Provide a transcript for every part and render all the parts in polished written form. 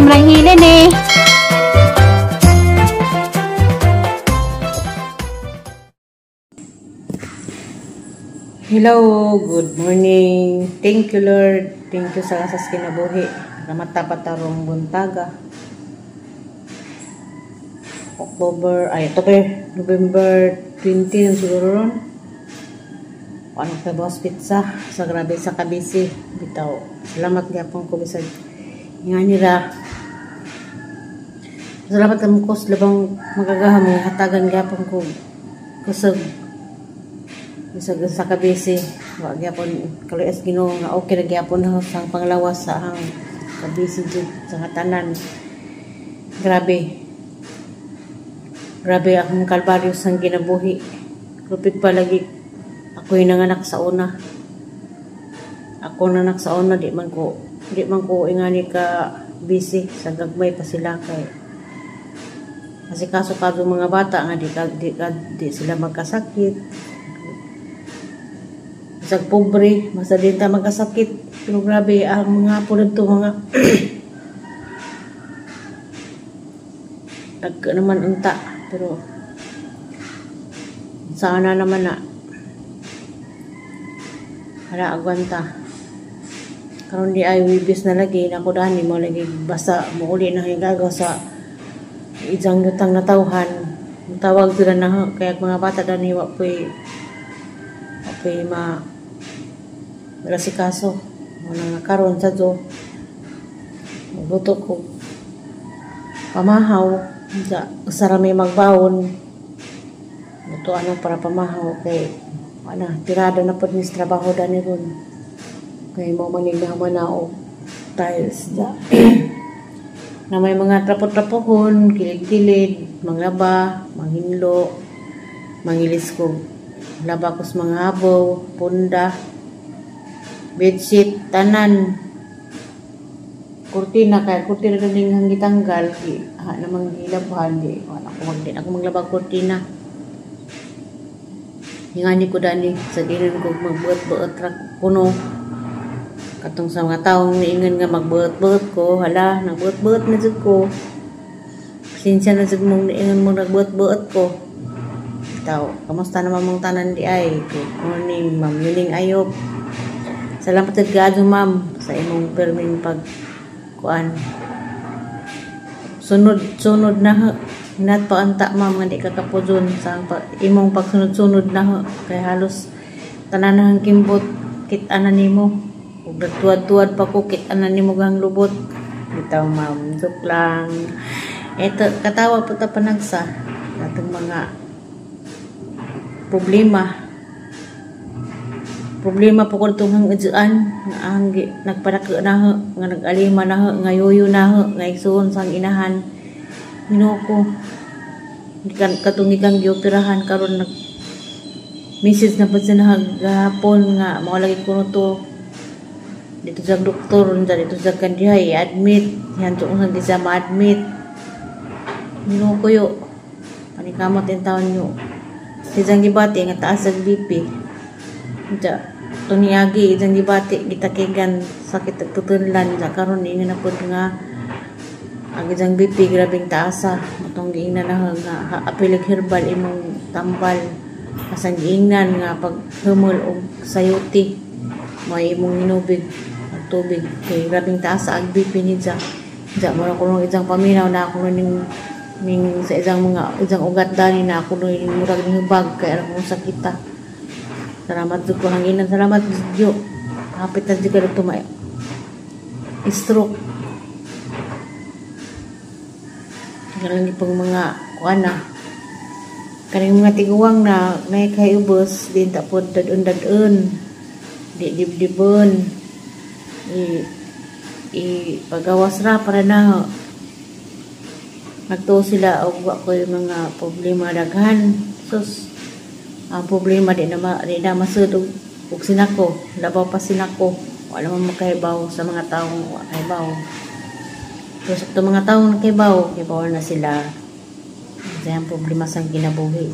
Ma'am Rahilene. Hello, good morning. Thank you, Lord. Thank you sa asas kinabuhi. Ramata patarong buntaga. October, ay, October, November 20 na siguro ron. Ano kay Boss Pizza sa grabe sa kabisi. Bitaw. Salamat gyapon ko bisag nga nira. Salamat kamo ko sa labang magagaham nga hatagan gyapon ko kusog. Bisag sa kabisi, wa gyapon kaluyas Ginoo nga okay ra gyapon sa panglawas sa ang kabisi jud sa tanan. Grabe. Grabe akong kalbaryo sa kinabuhi. Lupit pa lagi ako'y nanganak sa una. Ako nanak sa una, di man ko ingani ka busy sa gagmay pa sila kay kasi kaso kado mga bata nga di sila magkasakit. Bisag pobre, basta di ta magkasakit. Pero grabe ang mga apo dito, mga nag naman unta, pero sana naman na hala agwanta. Karon di ay wibis na lagi nako dani mo lagi basta muuli na higagaw sa isang yutang natawhan. Tawag sila na kaya mga bata dani wa poy ma rasikaso. Muna nga karon sa do magluto ko pamahaw sa sarami magbaon. Luto ano para pamahaw kay ana tirada na pod ni sa trabaho dani ron. Kay mo manig na og tiles da. Na may mga trapo-trapohon, kilid-kilid, manglaba, manghinlo, mangilis ko laba ko sa mga habaw, punda, bedsheet, tanan, kurtina, kay kurtina na din ang gitanggal, di, ha, namang gilabhan, di, wala ko mag, di ako maglaba kurtina. Hingani ko dani, sa dinan ko magbuot-buot ra kuno. Katong sa mga taong niingon nga magbuot-buot ko, hala, nagbuot-buot na jud ko. Pasensya na jud mong niingon mo nagbuot-buot ko. Taw, kamusta naman mong tanan di ay? Good morning, Ma'am Yuning Ayop. Salamat jud kaadto, ma'am, sa imong perming pag kuan. Sunod-sunod na hinat pa anta, ma'am, nga di ka kapudon sa imong pagsunod-sunod na kay halos tanan ang kimbot kit-an na nimo. Ug nagtuwad-tuwad pa ko kit-an na nimo gang lubot. Bitaw, ma'am, joke lang. Eto, katawa po ta panagsa atong mga problema. Problema po ko itong hang adyoan, nga ang nagpadako na nga nag-alima na nga yoyo na nga igsuon sa inahan. Ginoo ko, katong ikang gioperahan karon nag message na po siya gahapon nga mao lagi kuno to dito sa doktor, dito sa kandihay i-admit, yan to unang di siya ma-admit. Ginoo ko yo, panikamot in taon nyo. Isang gibati nga taas ang BP. Diya, tuniagi, isang gibati, gitakigan, sakit at tutunlan. Diya, karon ingan na po nga, ang isang BP, grabing taasa. Matong giingnan na nga, apilig herbal, imong tambal. Asang giingnan nga, pag humol o sayuti, may imong inubig, at tubig. Kay grabing taasa ang BP ni diya. Diya, mura ko nung isang paminaw na ako ning sa isang mga isang ugat dani na ako ning murag ning hubag kay aron kong sakita. Salamat jud ko hanginan, salamat jud. Hapit na jud ka ma stroke. Galang ipong mga kuan na. Kaning mga tiguang na nay kay ubos din ta pod dadun-dadun. Di dibdibon. I pagawas ra para na nagtuo sila og wa koy mga problema daghan. Sus, ang problema di na masud og sinako, labaw pa sinako. Wala man makahibaw sa mga taong wa kahibaw. Pero sa itong mga taong nakahibaw, kahibaw na sila. Kaya ang problema sa kinabuhi.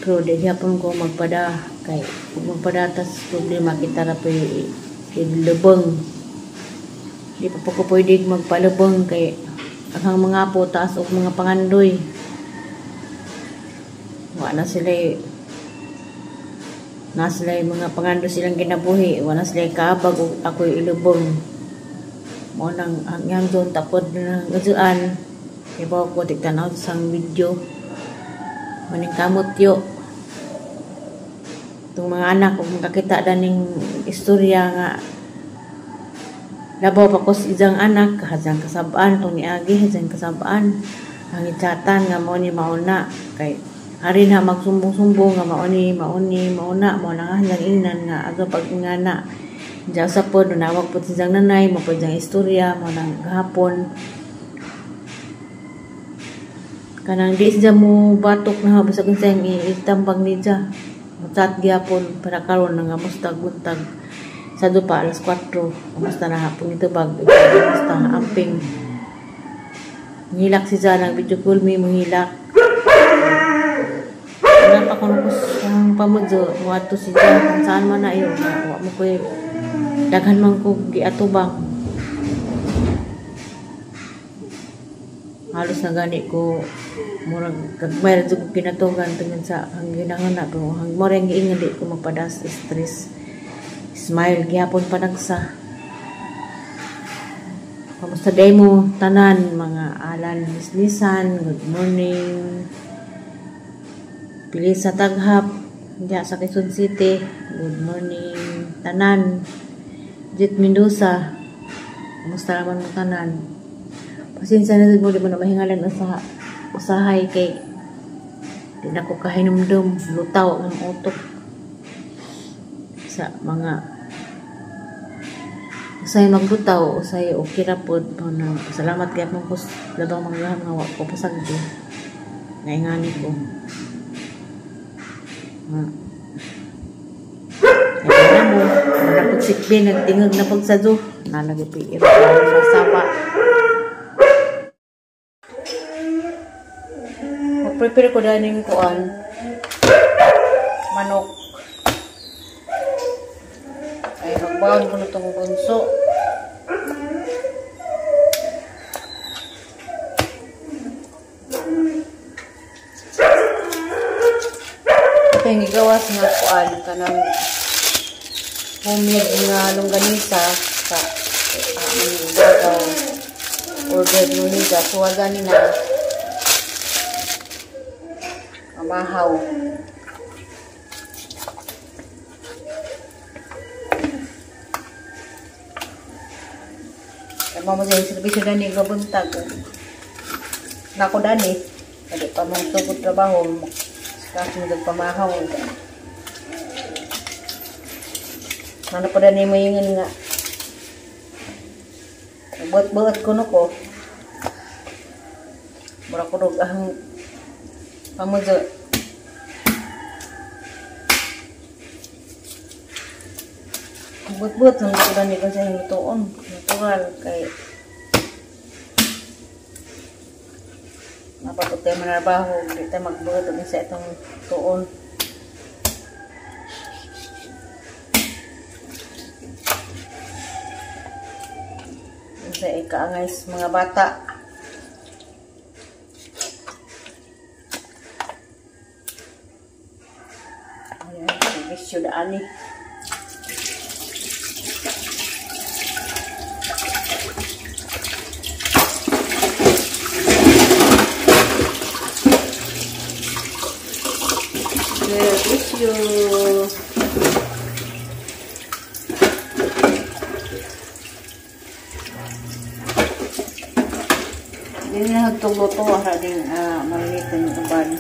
Pero di gyapon ko magpada kay kung magpada tas problema kita ra poy ilubong. Di pa po ko pwede magpalubong kay Ang mga po taas og mga pangandoy. Wa na sila na sila mga pangandoy silang ginabuhi. Wa na sila kaabag og ako'y ilubong. Mao nang ang iyang zone tapod na gazuan. Kay bawo ko tigtan-aw sang video. Maning kamot yo. Itong mga anak kung makakita daning istorya nga labaw pa ko sa isang anak, hasang kasabaan, itong niagi, hasang kasabaan, ang itsatan nga mao ni mauna, kay ari na magsumbong-sumbong nga mao ni, mauna, mao na nga hasang ingnan nga ato pag nga na, diyan sa po, dunawag po sa isang nanay, mao po isang istorya, mao nang gahapon. Kanang di siya mo batok na bisag unsa ang itambag niya. Chat gyapon para karon nga musta buntag. Sado pa alas 4, kumusta na hapon ito bag, kumusta amping. Ngilak si Zana, video call me, manghilak. Wala pa kuno ko sang pamudyo, muadto si Zana, kung saan man na iyo, wa mo ko'y daghan man ko giatubang. Halos na gani ko, murag gagmay ra jud ko kinatugan tungod sa ang ginahuna ko, ang mura ang giingon di ko magpadas stress. Smile gyapon pa nagsa. Kamusta day mo tanan mga alan nisnisan, good morning. Pili sa taghap diya sa Quezon City, good morning tanan. Jet Mendoza, kamusta naman mo tanan? Pasensya na jud mo, di mo na mahingalan usahay kay di na ko kahinumdum, lutaw ang utok sa mga usay maglutaw, usay okay ra pod. Salamat kay akong kus labang manglaham nga wa ko pasagdi naingani ko. Kaya mo napagsikbi, nagtingog na pagsado nalagi piir sa sapa. Mag-prepare ko daning kuan manok. Ay, magbaon ko na itong bunso. Ito yung gigawas nga kuan kanang homemade nga longganisa sa Davao. Order mo niya. Suwa gani na pamahaw. Tama mo siya, servisyo dani gabuntag. Nako dani, dali pa mong tugod trabaho, kasi mo pamahaw. Ano pa dani mo yun nga. Buat-buat ko no ko. Mura ko rog ang pamudyo. Buat-buat lang ko dani ko sa hinutoon. Natural kay napapot tayo manarbaho, di tayo magbuhat og sa itong tuon. Sa ikaangay sa mga bata. Ayan, servisyo daan eh. Servisyo. Hindi na nagtuluto, ara din marinate yung uban.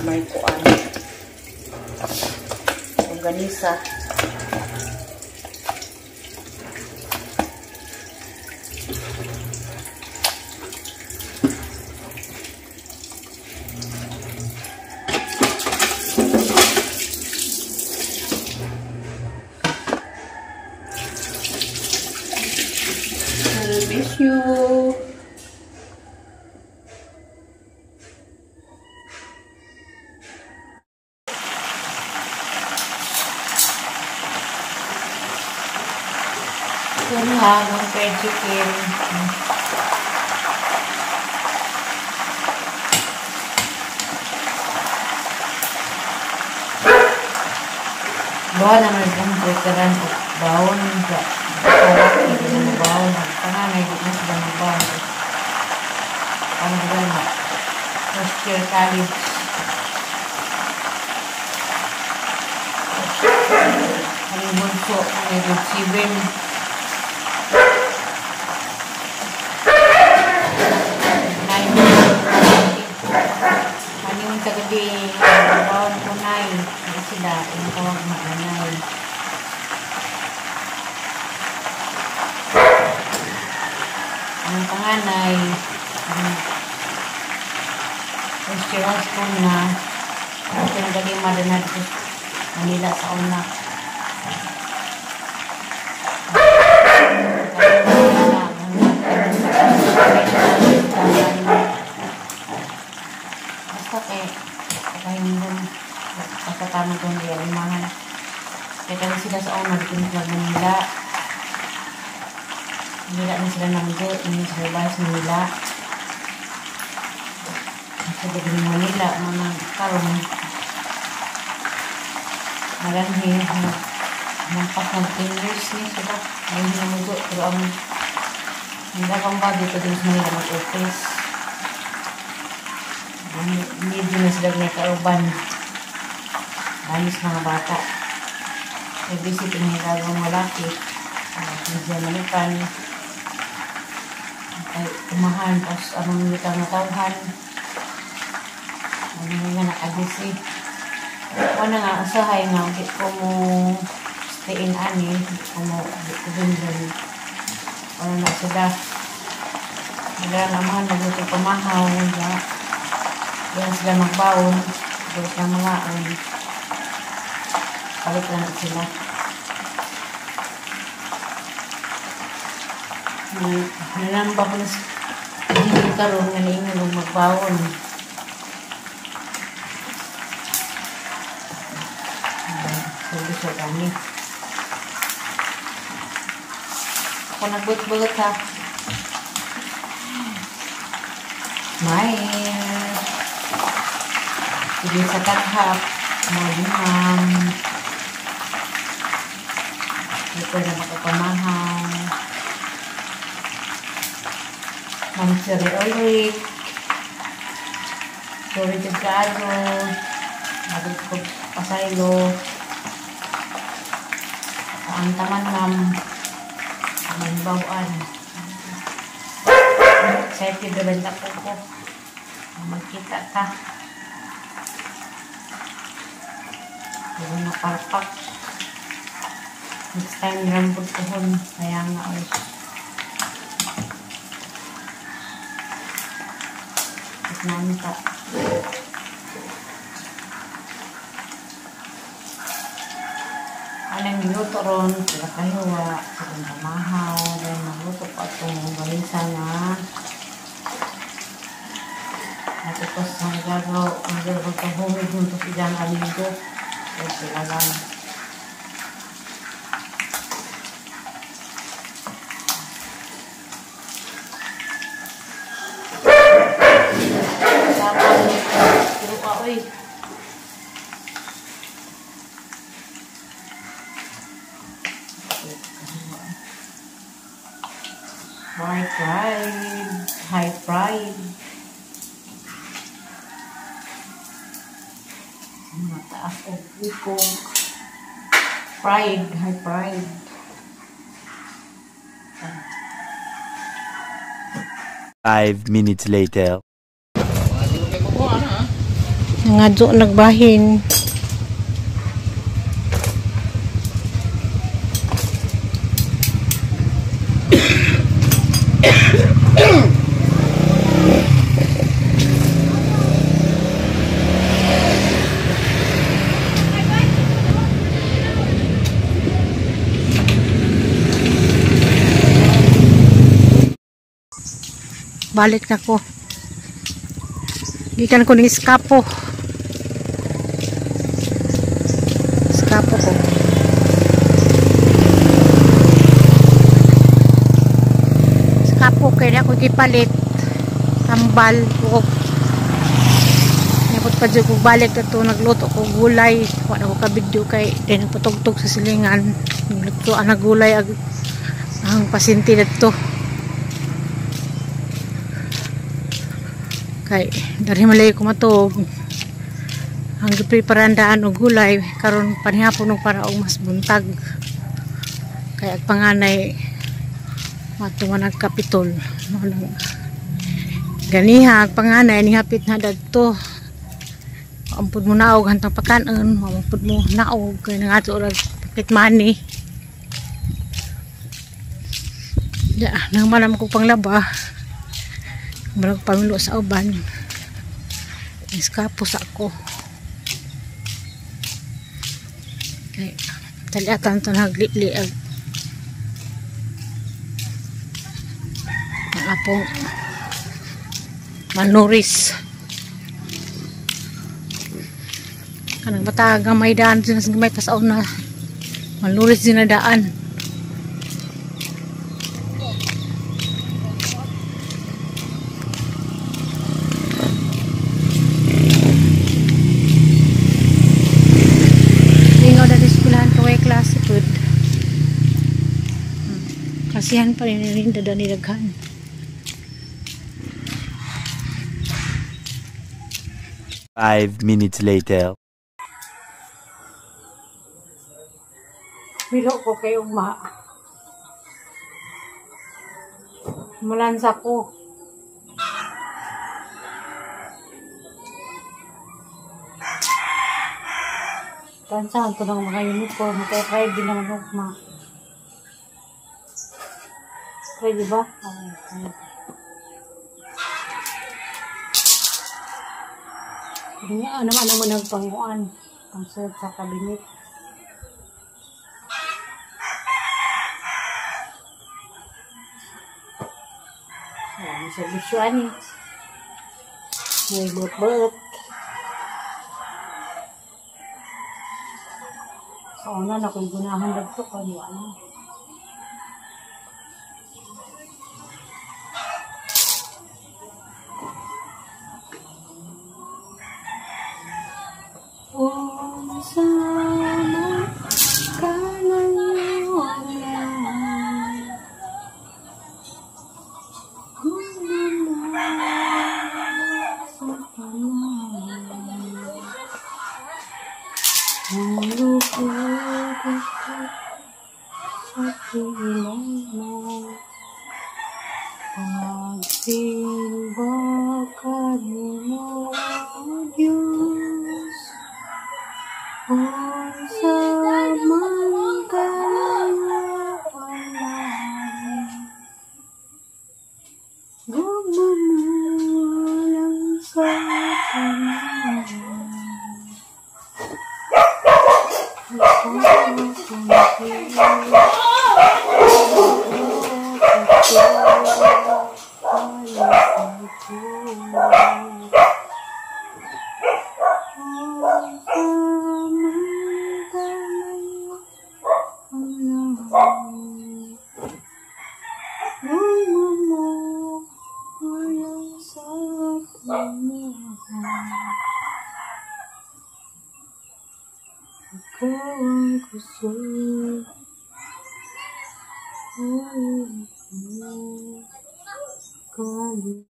May kuan. Longganisa. Servisyo. Sorry ha, ng fried chicken. Bawa naman itong veteran o bawon sa kalaki, di na mabawon. Ang panganay, di na sila mabawon. Ano ba na? First year college. Ang bunso, ang grade 7. Nine. Ano yung tagadi, bawon ko nine. Ano sila, yung tawag na nanay. Ang panganay, first year high school na, ang pinagaling na dito Manila sa una. Basta kay kahindom basta tama kong di alimahan. Kaya kami sila sa una dito sa Manila. Manila na sila nanggo, hindi sila bahas Manila. Sa dito Manila, mga karon malanhi, nampas ng 10 years niya sila. Ngayon namugo, pero ang nagabang ba dito din sa Manila mag-office. Medyo na sila may kauban. Ayos mga bata. May visit yung nagagawang malaki. Medyo manipan. Ay, umahan. Tapos anong nitang natawhan. Ano nga nakadisi. Wala nga, usahay nga, di ko mo stay in ani, di ko mo, di ko dun. Wala na sila. Wala naman, nagluto pamahaw, wala. Yan sila magbaon, doon sila mangaon. Palit lang sila. Nalamba ko na hindi karoon nga naingon magbaon. Gusto kami. Ako nagbut-bugot ha. Smile. Sige sa taghap. Malimang. Ito na makapamahaw. Ma'am Cherry Ulrich. Sorry jud kaayo. Nagod pasaylo. Ang taman ma'am. Ang bawaan. Excited na benta po ko. Magkita ka. Pero naparpak. Next time, rambot ko hon. Kaya nga, oy. Nanta. Anong giluto ron, sila kahiwa, sila pamahaw, dahil magluto pa itong balisa na. Tapos ang gagaw, ang gagaw sa humid nito silang amigo. Kaya sila lang. Oy. High pride, high pride. Mataas og ikog. Pride, high pride. 5 minutes later. Nangadyo nagbahin. Balik na ko. Gikan ko ning iskapo. Iskapo ko. Gipalit tambal ug nipot pa jud kog balik ato nagluto ko gulay. Wa na ko ka video kay dahil nagpatugtog sa silingan. Nagluto ang gulay ag ang pasinti didto. Kay diri malay ko matug. Ang gipreparandaan og gulay karon panihapon og para og mas buntag. Kay ag panganay matuman ang kapitol. Ganiha ag panganay nihapit na dadto. Ampud mo naog hantang pakanon, ampud mo naog kay nangadto og pocket money. Ya, nang manam ko panglaba. Murag pamilo sa uban. Iskapos ako. Kay taliatan to naglili ag ang apong manuris. Kanang bata gamay daan din sa gamay pasaon na manuris din na daan. Ingaw na eskwelahan kaway klase pud. Kasihan pa rin rin dada ni daghan. 5 minutes later. Milo ko kay ugma. Mulansa ko. Tansahan to ng mga uniform. Kaya ready naman ugma. Ready ba? Okay. Ano naman mo nagpanguan? Pangsuot sa kabinet. Ayan, servisyo ani. May buot-buot. Sa una na kung gunahan dagto kung ano. Unsa man kalayo Pagsimba ka nimo, Diyos, unsa man kalayo ang langit, gugma mo lang sa tanan. Ikaw ang kusog. Kali.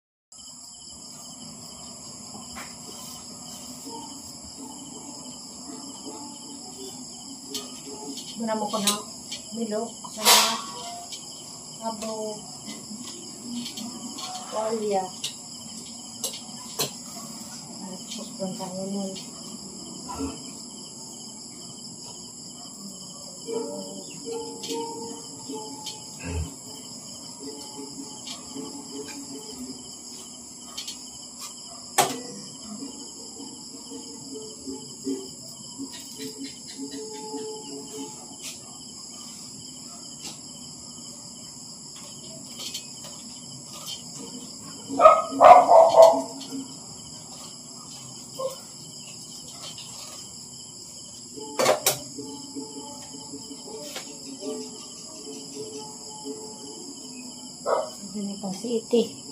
Guna mo ko na milok sa abo walya. Tapos doon tayo nun. Ano City.